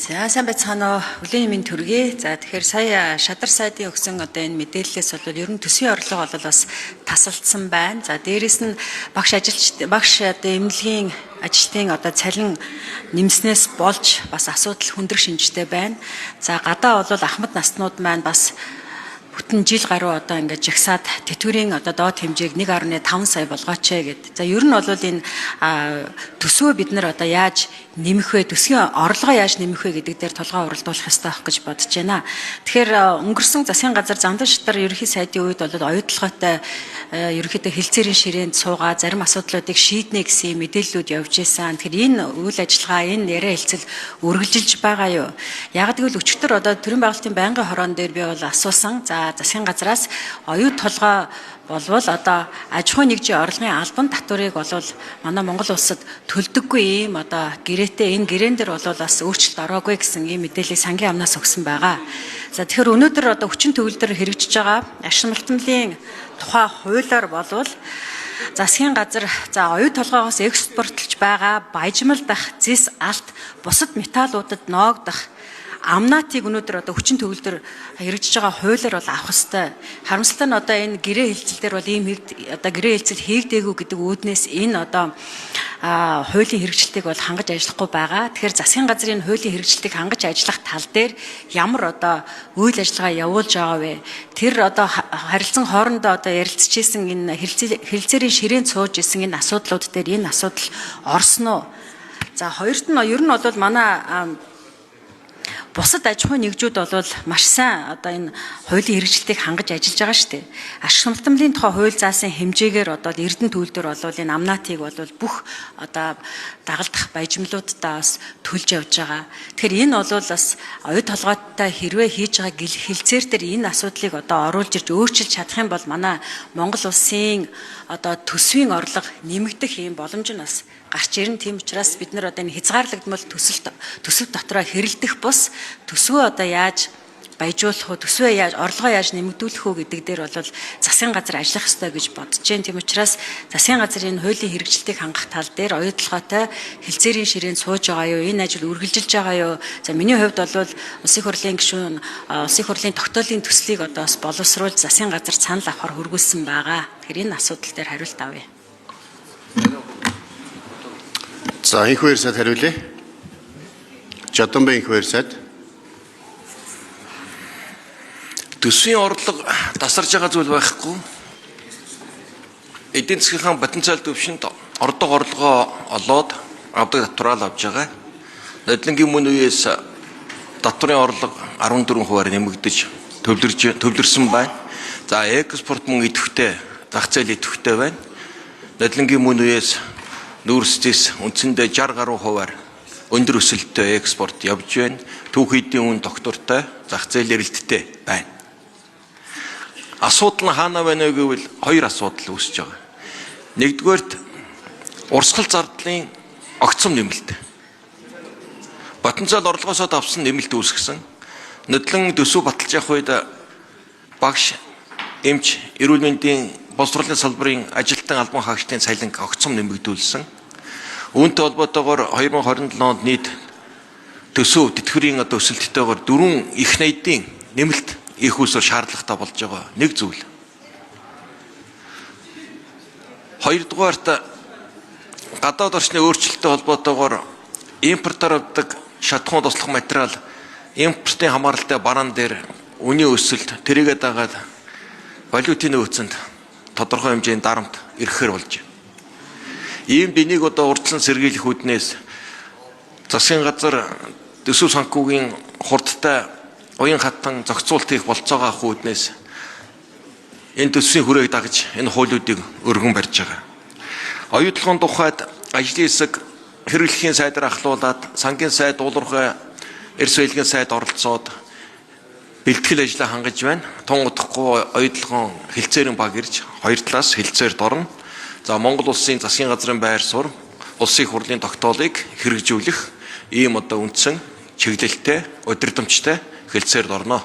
За, сайн байцгаана уу. Өглөөний мэнд төргий. За, тэгэхээр сая Шадар сайдын өгсөн одоо энэ мэдээллээс бол ер нь төсвийн орлого бол бас тасалдсан байна. За, дээрэс нь багш ажилч багш одоо эмнэлгийн ажилтны одоо цалин нэмснээс болж бас асуудал хүндрэх шинжтэй байна. За, гадаа бол ахмад наснууд маань бас бүтэн жил гаруй одоо ингээд жагсаад тэтгэврийн одоо доод хэмжээг 1.5 сая болгооч гэд. За, ер нь бол энэ төсвөө бид нар одоо яаж нэмэх вэ? Төсвийн орлогоо яаж нэмэх вэ гэдэг дээр толгой уралдуулах ёстой байх гэж бодож байна. Тэгэхээр өнгөрсөн засгийн газар Зандан шатар ерөнхий сайдын үед бол оюутлоготой ерөнхийдөө хэлцээрийн ширээнд суугаа зарим асуудлуудыг шийднэ гэсэн мэдээллүүд явж исэн. Тэгэхээр энэ үйл ажиллагаа, энэ яриа хэлцэл үргэлжилж байгаа юу? Яг гэвэл өчигдөр одоо төрийн байгуулалтын байнгын хорон дээр би бол асуусан. За, засгийн газраас оюут толгой болвол одоо аж ахуйн нэгжийн орлогын албан татварыг болвол манай Монгол улсад төлдөггүй ийм одоо гэрээтэй, энэ гэрээн дээр бол бас өөрчлөлт ороогүй гэсэн ийм мэдээллийг сангийн амнаас өгсөн байгаа. За, тэгэхээр өнөөдөр одоо хүчин төгөлдөр хэрэгжиж байгаа ашиг малтмлын тухай хуулиар болвол засгийн газар за оюут толгоогоос экспортлж байгаа баяжмал дах зэс алт бусад металлуудад ноогдох амнатыг өнөөдөр одоо хүчин төгөлдөр хэрэгжиж байгаа хуулиар бол авах ёстой. Харамсалтай нь одоо энэ гэрээ хэлцэл дээр бол ийм одоо гэрээ хэлцэл хийгдээгүй гэдэг үүднээс энэ одоо хуулийн хэрэгжилтийг бол хангаж ажиллахгүй байгаа. Тэгэхээр засгийн газрын хуулийн хэрэгжилтийг хангаж ажиллах тал дээр ямар одоо үйл ажиллагаа явуулж байгаа вэ? Тэр одоо харилцан хоорондоо одоо ярилцчихсэн энэ хэлцээрийн ширээнд сууж исэн энэ асуудлууд дээр энэ асуудал орсон уу? За, хоёрт нь ер нь бол манай бусад аж ахуйн нэгжүүд бол маш сайн одоо энэ хуулийн хэрэгжилтийг хангаж ажиллаж байгаа шүү дээ. Ашиг худалдамлын тухай хууль заасан хэмжээгээр одоо Эрдэнэ төлдөр бол энэ амнатыг бол бүх одоо дагалдах баяжмлуудаа бас төлж явж байгаа. Тэгэхээр энэ бол бас оюу толгойтой хэрвээ хийж байгаа хэлцээр дээр энэ асуудлыг одоо оруулж ирж өөрчилж чадах юм бол манай Монгол улсын одоо төсвийн орлого нэмэгдэх юм боломж нь бас гарч ирнэ. Тийм учраас бид нар одоо энэ хязгаарлагдмал төсөлт төсөв дотроо хэрэлдэх бус төсвөө одоо яаж баяжуулах уу, төсвөө яаж, орлогоо яаж нэмэгдүүлэх үү гэдэг дээр бол засгийн газар ажиллах ёстой гэж бодож байна. Тийм учраас засгийн газар энэ хуулийн хэрэгжилтийг хангах тал дээр оюутлоготой хэлцээрийн ширээнд сууж байгаа юу, энэ ажил үргэлжилж байгаа юу? За, миний хувьд бол улсын хурлын гишүүн улсын хурлын тогтоолын төслийг одоо бас боловсруулж засгийн газар санал авахар хүргүүлсэн байгаа. Тэгэхээр энэ асуудал дээр хариулт авъя. За, инх баяр сайд хариулъя. Жаданбай инх баяр сайд. Төсвийн орлого тасарж байгаа зүйл байхгүй. Эдийн засгийн потенциал төвшөнд ордог орлогоо олоод авдаг татвараа л авч байгаа. Нодлонгийн мөн үеэс татварын орлого 14%-аар нэмэгдэж төвлөрсөн байна. За, экспорт мөн идэвхтэй, зах зээл идэвхтэй байна. Нодлонгийн мөн үеэс нүүрс зэс үндсэндээ 60 гаруй хувиар өндөр өсөлттэй экспорт явж байна. Түүхийдийн үн тогтвортой, зах зээл эрэлттэй байна. Асуудал нь хаана байна вэ гэвэл хоёр асуудал үүсэж байгаа. Нэгдүгээрт урсгал зардлын огцом нэмэлт. Потенциал орлогоосоо давсан нэмэлт үүсгэсэн. Нодлон төсөв баталж явах үед багш, эмч, эрүүл мэндийн боловсролын салбарын ажилтан албан хаагчдын цалинг огцом нэмэгдүүлсэн. Үүнтэй холбоотойгоор 2027 онд нийт төсөв тэтгэврийн одоо өсөлттэйгээр дөрвөн их найдын нэмэлт их усээр шаардлагатай болж байгаа нэг зүйл. Хоёрдугаарт гадаад орчны өөрчлөлттэй холбоотойгоор импортоор авдаг шатхуун туслах материал импортын хамааралтай бараан дээр үнийн өсөлт, тэрийгэ дагаад валютын нөөцөнд тодорхой хэмжээний дарамт ирэхээр болж байна. Иймд энийг одоо урьдчилан сэргийлэх үүднээс засгийн газар төсөв санхүүгийн хурдтай уян хатан зохицуулт хийх болцоогоо авах үүднээс энэ төсвийн хүрээг дагаж энэ хуулиудыг өргөн барьж байгаа. Оюутлогын тухайд ажлын хэсэг хэрэглэхийн сайдаар ахлуулаад сангийн сайд, уулуурхай эрс баялагын сайд оролцоод бэлтгэл ажлаа хангаж байна. Тун удахгүй оюутлогын хэлцээрэн баг ирж хоёр талаас хэлцээрд орно. За, Монгол улсын засгийн газрын байр суурь улсын их хурлын тогтоолыг хэрэгжүүлэх ийм одоо үндсэн чиглэлтэй, удирдамжтай хэлцээрд орно.